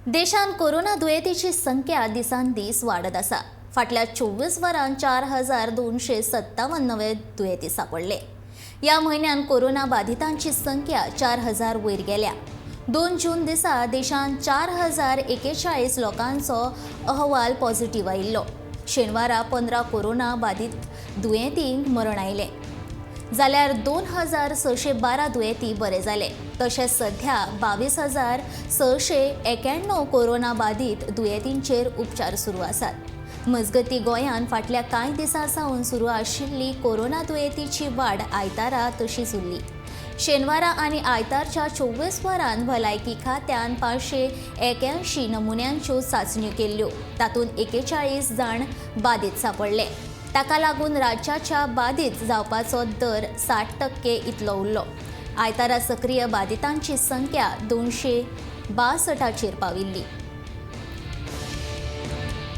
देशांत कोरोना दुयेंतीची संख्या दिसान दीस वाडत आसा. फाटल्या 24 वरांत 4257 नवे दुयेंती सापडले. ह्या म्हयन्यान कोरोना बाधितांची संख्या 4000 वयर गेल्या. 2 जून दिसा देशांत 4041 लोकांचो अहवाल पॉझिटिव्ह आयिल्लो. शेनवारा 15 कोरोना बाधित दुयेंतींक मरण आयलें, जाल्यार 2612 दुयेंती बरे जाले. तशेंच सध्या 22,691 कोरोना बाधित दुयेंतींचेर उपचार सुरू आसात. मजगती, गोंयांत फाटल्या कांय दिसां सावन सुरू आशिल्ली कोरोना दुयेंतीची वाड आयतारा तशीच उरली. शेनवारा आनी आयतारच्या 24 वरांत भलायकी खात्यान 581 नमुन्यांच्यो चांचण्यो केल्ल्यो. तातूंत 41 जाण बादीत सांपडले. ताका लागून राज्याच्या बादीत जावपाचो दर 60% इतलो उरलो. आयतारा सक्रीय बादितांची संख्या 262 पाविल्ली.